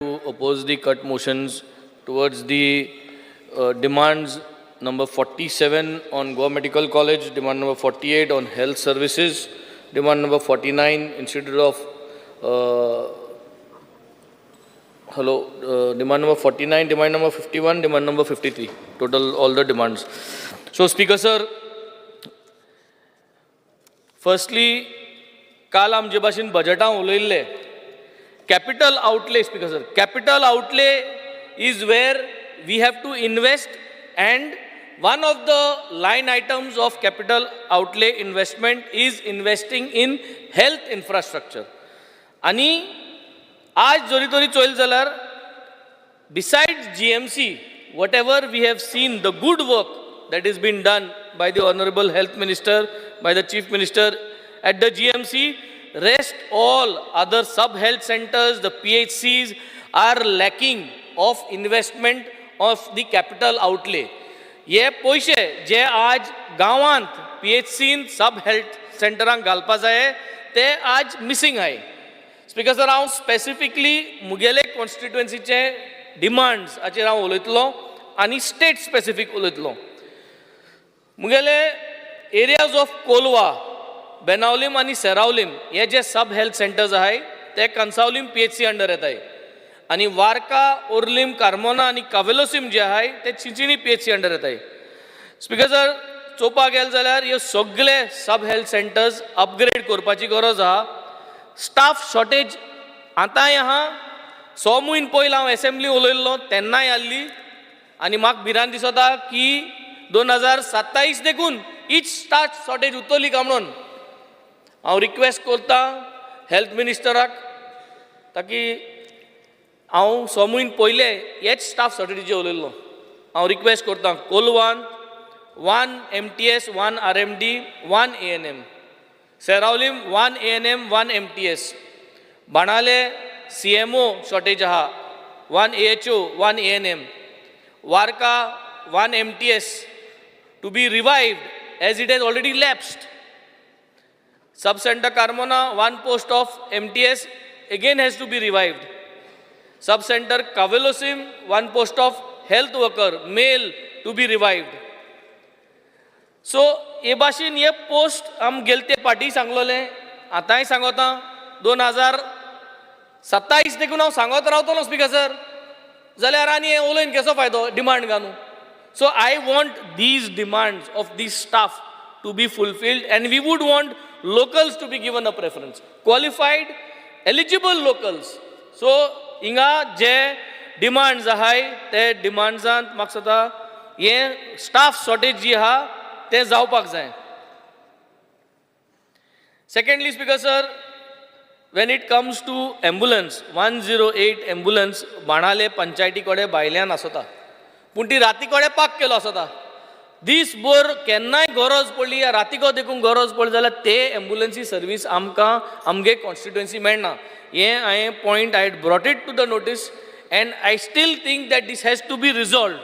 To oppose the cut motions towards the demands number 47 on Goa Medical College, demand number 48 on health services, demand number 49 Institute of hello, demand number 49, demand number 51, demand number 53, total all the demands. So, Speaker sir, firstly, काल आमचे भाशेन बजेटां उलयल्ले. Capital outlay, Speaker sir, capital outlay is where we have to invest, and one of the line items of capital outlay investment is investing in health infrastructure. आणि आज जरी तरी चोयल जाल्यार, besides GMC, whatever we have seen, the good work that has been done by the Honorable Health Minister, by the Chief Minister at the GMC, rest all other sub health centers, the PHCs are lacking of investment of the capital outlay. हे पयशे जे आज गांवांत पीएचसीन, सब health सेंटरांक घालपा जाय, ते आज missing आहाय. Speaker sir, हांव स्पेसिफिकली मुगेले कॉन्स्टिट्युएन्सीचे डिमांड्स हाचेर हांव उलयतलो आनी स्टेट स्पेसिफीक उलयतलो. मुगेले एरियाज ऑफ कोलवा, बेनावलीम आनी सेरावलीम हे जे सब हेल्थ सेंटर्स आहाय, ते कंसावलीम पीएचसी अंडर येताय आनी वार्का, ओर्लीम, कार्मोना आनी कावेलोसीम जे आहाय, ते चिंचिणी पीएचसी अंडर येताय. स्पीकर सर, चोवपाक गेले जाल्यार हे सगळे सब हेल्थ सेंटर्स अपग्रेड करपाची गरज आहा. स्टाफ शॉर्टेज आतांय आहा. स म्हयने पयलीं हांव एसेंब्ली उलयल्लो तेन्नाय आहली आनी म्हाका भिरांत दिसता की 2027 देखून हीच स्टाफ शॉर्टेज उरतली काय म्हणून. हांव रिक्वेस्ट करता हेल्थ मिनिस्टराक, ताकी हांव स म्हयने पयले हेच स्टाफ शॉर्टेजीचेर उलयल्लो. हांव रिक्वेस्ट करता, कोलवान one MTS, one RMD, one ANM; Seraulim one ANM, one MTS; Benaulim CMO shortage आहा, one AHO, one ANM; Varca one MTS to be revived as it has already lapsed. Sub Center Carmona, one post of MTS again has to be revived. Sub Center Cavelossim, one post of health worker, male, to be revived. So हे भाशेन हे post आम गेले ते पाटी सांगलोले, आतांय सांगोता, 2027 देखून हांव सांगत रावतलो. स्पीकर सर, जाल्यार आनी हें उलोवन कसो फायदो डिमांड घालून? So I want these demands of these staff to be fulfilled, and we would want locals to be given a preference, qualified, eligible locals. So हिंगा जे डिमांड्स आहाय, ते डिमांड्सांत म्हाका दिसता हें स्टाफ शॉर्टेज जी आहा, तें जावपाक जाय. Secondly, Speaker sir, when it comes to ambulance, 108 ambulance Benaulim पंचायती कडेन भायल्यान आसता, पूण ती राती कडेन पार्क केलो आसता. दीस भर केन्नाय गरज पडली या रातीको देखून गरज पडली जाल्यार ते एम्बुलन्सी सर्वीस आमकां आमगे कॉन्स्टिट्युएन्सी मेळना. हें हांवें point I had brought it to the notice and I still think that this has to be resolved.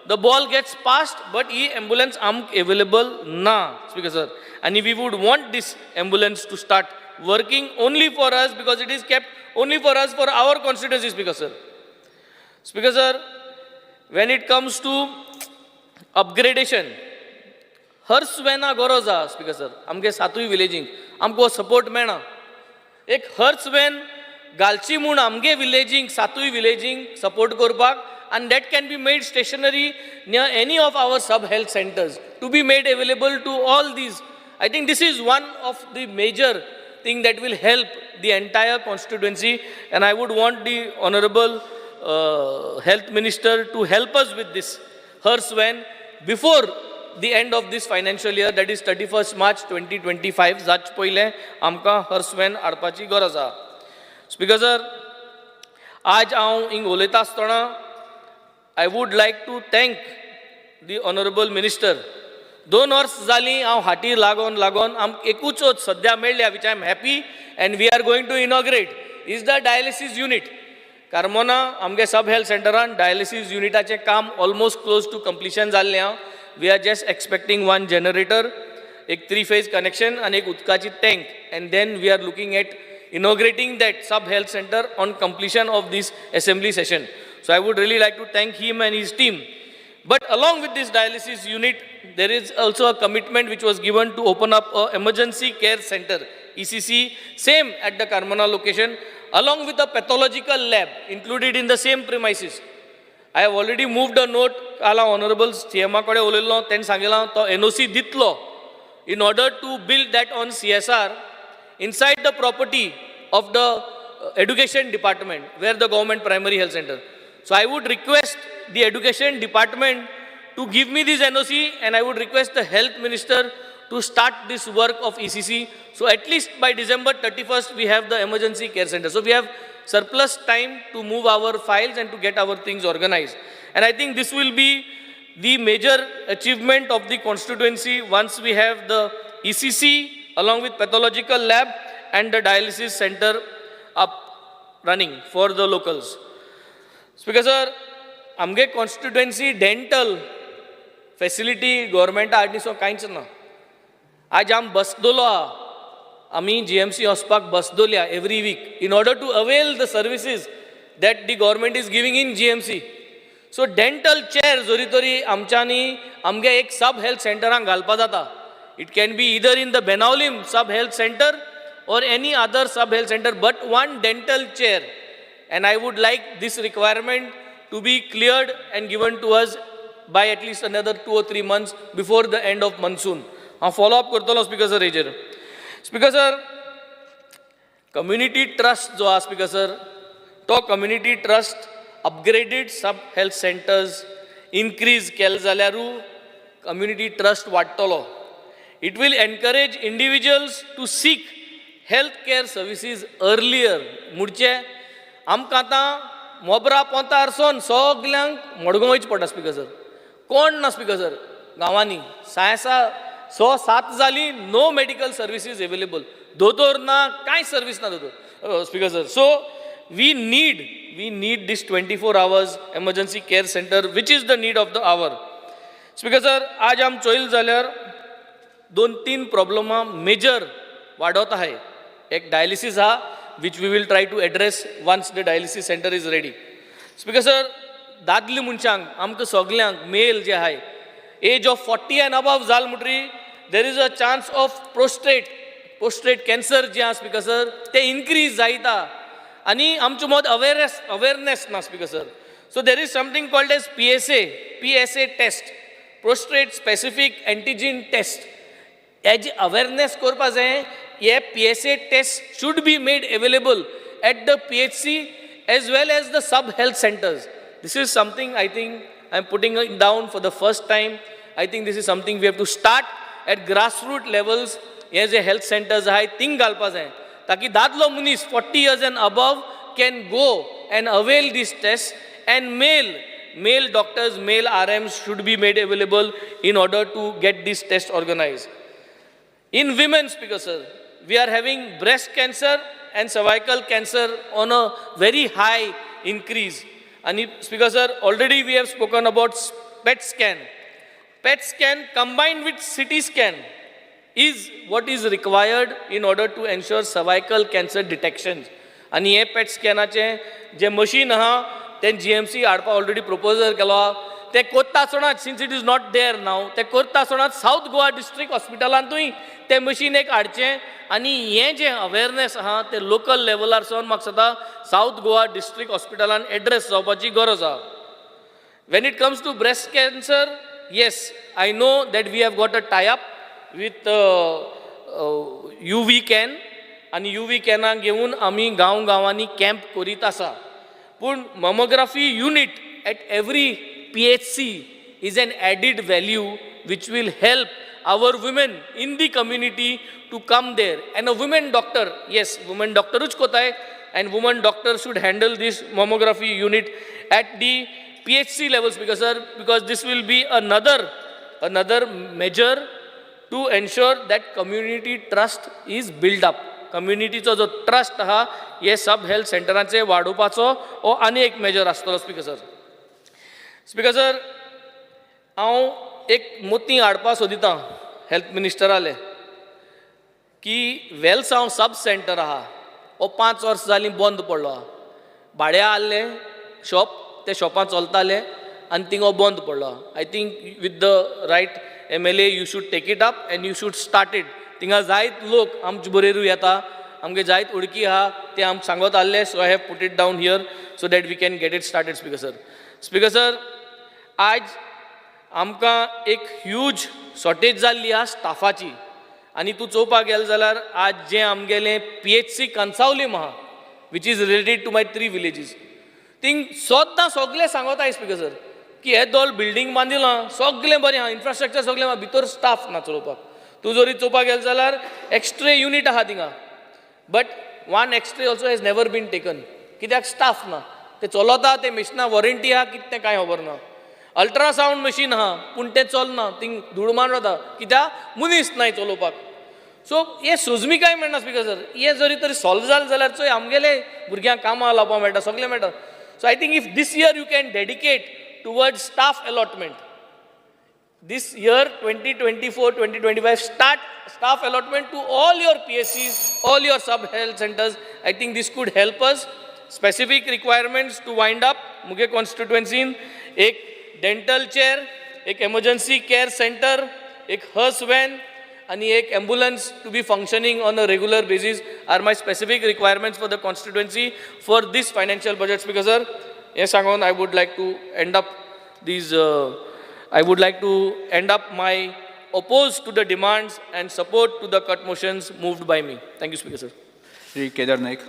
The ball gets passed, but he ambulance आमकां एवेलेबल ना, स्पीकर सर, आनी we would want this ambulance to start working only for us because it is kept only for us, for our constituency, Speaker sir. Speaker sir, when it comes to upgradation, hearse वॅना गरज आहा. Speaker sir, आमगे सातूय विलेजींक आमकां support मेळना. एक hers van घालची म्हूण आमगे विलेजींक, सातूय विलेजींक support करपाक, आनी that can be made stationary near any of our sub health centers to be made available to all these. I think this is one of the major thing that will help the entire constituency, and I would want the Honorable Health Minister to help us with this hearse van before the end of this financial year, that is 31st March 2025. जाच पयलें आमकां hers van हाडपाची गरज आहा. Speaker sir, आज हांव हिंग उलयता आसतना I would like to thank the Honorable Minister. 2 वर्स जालीं हांव हाटी लागोन लागोन आमकां एकूच सद्या मेळ्ळ्या, which I am happy and we are going to inaugurate, is the dialysis unit. Carmona आमगे सब हेल्थ सेंटरान डायलिसीस युनिटाचें काम ऑलमोस्ट क्लोज टू कंप्लिशन जाल्लें आहा. We are just expecting one generator, एक थ्री फेज कनेक्शन आनी एक उदकाची tank, and then we are looking at inaugurating that sub health center on completion of this assembly session. So I would really like to thank him and his team. But along with this dialysis unit, there is also a commitment which was given to open up a emergency care center, ECC, same at the Carmona location, along with a pathological lab included in the same premises. I have already moved a note. काल हांव honourable सीएमा कडेन उलयल्लो, तेणें सांगिलां तो NOC दितलो in order to build that on CSR inside the property of the education department, where the government primary health center. So I would request the education department to give me this NOC, and I would request the health minister to start this work of ECC. So at least by December 31st, we have the emergency care center. So we have surplus time to move our files and to get our things organized. And I think this will be the major achievement of the constituency once we have the ECC along with pathological lab and the dialysis center up running for the locals. Speaker sir, आमगे constituency dental facility गव्हर्मेंटा हाडली so कांयच ना. आज आम बसदोलो आहा, आमी GMC वचपाक बसदोल्या every week in order to avail the services that the government is giving in GMC. So dental chair जरी तरी आमच्यांनी आमगे एक सब हेल्थ सेंटरांक घालपा जाता. It can be either in the Benaulim sub health center or any other sub health center, but one dental chair, and I would like this requirement to be cleared and given to us by at least another 2 or 3 months before the end of monsoon. हांव follow up करतलो speaker sir हेजेर. Speaker sir, community trust जो आहा speaker sir, तो community trust upgraded sub health centers increase केले जाल्यारूय community trust वाडटलो. It will encourage individuals to seek health care services earlier. म्हणचे आमकां आतां मोबरा पोंतार सोन सगल्यांक मडगांव वयचें पडटा स्पीकर सर. कोण ना स्पीकर सर गांवांनी. सायसा 6-7 जालीं, no medical services available. दोतोर ना, कांय सर्वीस ना दोतोर, speaker sir. So we need this 24 hours emergency care center, which is the need of the hour. Speaker sir, आज आम चोयल जाल्यार दोन तीन प्रॉब्लमां मेजर वाडत आहाय. एक डायलिसीस आहा, which we will try to address once the dialysis center is ready. Speaker sir, दादले मनशांक, आमकां सगल्यांक, मेल जे आहाय, age of 40 and above जाल म्हणटरी there is a chance of prostate cancer जे आहा स्पीकर सर, ते इनक्रीज जायता आनी आमचे मद अवेरनेस ना speaker sir. So there is something called as PSA test, prostate specific antigen test. हेजी अवेरनेस करपा जाय. हे PSA test should be made available at the PHC as well as the sub health centers. This is something I think I am putting down for the first time. I think this is something we have to start at grassroot levels. हे जे health centres आहाय thing घालपा जाय, ताकी दादलो मनीस 40 years and above can go and avail this test, and male doctors, male RMs should be made available in order to get this test organized. In women, Speaker sir, we are having breast cancer and cervical cancer on a very high increase. And Speaker sir, already we have spoken about PET scan. PET scan combined with CT scan is what is required in order to ensure cervical cancer detection. आनी हे पेट स्कॅनाचें जें machine आहा तें GMC हाडपाक already proposal केलो आहा. तें कोत्ता आसतना, since it is not there now, तें करता आसतना सावथ गोवा डिस्ट्रिक्ट हॉस्पिटलांतूय तें मशीन एक हाडचें आनी हें जें अवेरनेस आहा तें लोकल लेवलार सावन म्हाका दिसता सावथ गोवा डिस्ट्रिक्ट हॉस्पिटलान एड्रेस जावपाची गरज आहा. When it comes to breast cancer, yes, I know that we have got a tie-up with UV can आनी UV कॅनाक घेवन आमी गांव गांवांनी कॅम्प करीत आसा. पूण mammography unit at every PHC is an added value which will help our women in the community to come there. And a women doctor, yes, women डॉक्टरूच कोताय, and woman doctor should handle this mammography unit at the PHC levels, because sir, because this will be another measure to ensure that community trust is built up. कम्युनिटीचो जो trust आहा हे सब health सेंटरांचे वाडोवपाचो हो आनी एक major आसतलो speaker sir. Speaker sir, हांव एक मोती हाडपाक सोदितां हेल्थ मिनिस्टराले की वेलसांव सब सेंटर आहा. हो 5 वर्सां जालीं बंद पडलो आहा. भाड्या आहलें शॉप, ते शॉपां चलताले आनी थिंग हो बंद पडलो. I think with the right MLA you should take it up and you should start it. थिंगा जायत लोक आमचे बरेरू येता, आमगे जायत वळखी आहा, ते आमकां सांगत आहले. So I have put it down here so that we can get it started, Speaker sir. Speaker sir, आयज आमकां एक ह्यूज शॉर्टेज जाल्ली आहा स्टाफाची. आनी तूं चोवपाक गेले जाल्यार आज जें आमगेलें पीएचसी कंसावलीम आहा, which is related to my three villages, thing सद्दां सगलें सांगत स्पीकर सर की हे दोल बिल्डींग बांदिलां, सगलें बरें आहा, इन्फ्रास्ट्रक्चर सगलें आहा, भितर स्टाफ ना चलोवपाक. तूं जरी चोवपाक गेले जाल्यार एक्सरे युनीट आहा थिंगा, but one X-ray also has never been taken. कित्याक? स्टाफ ना. ते चलता ते मिशिनां वॉरंटी आहा कितें तें कांय खबर ना. अल्ट्रासावंड मशीन आहा, पूण तें चलना, थिंग धूळ मारून वता, कित्याक मनीस नाय चलोवपाक. सो हे सोजमिकाय मेळना स्पीकर सर. हे जरी तरी सॉल्व जालें जाल्यार चोय आमगेले भुरग्यांक कामां लावपाक मेळटा, सगळें मेळटा. So I think if this year you can dedicate towards staff allotment, this year 2024 2025, start staff allotment to all your PHCs, all your sub health centers, I think this could help us. Specific requirements to wind up, मुगे constituency एक dental chair, एक emergency care center, एक hearse van आणि एक ambulance to be functioning on a regular basis are my specific requirements for the constituency for this financial budget, Speaker sir. हें सांगून I would like to end up my oppose to the demands and support to the cut motions moved by me. Thank you, Speaker sir. Shri Kedar Naik.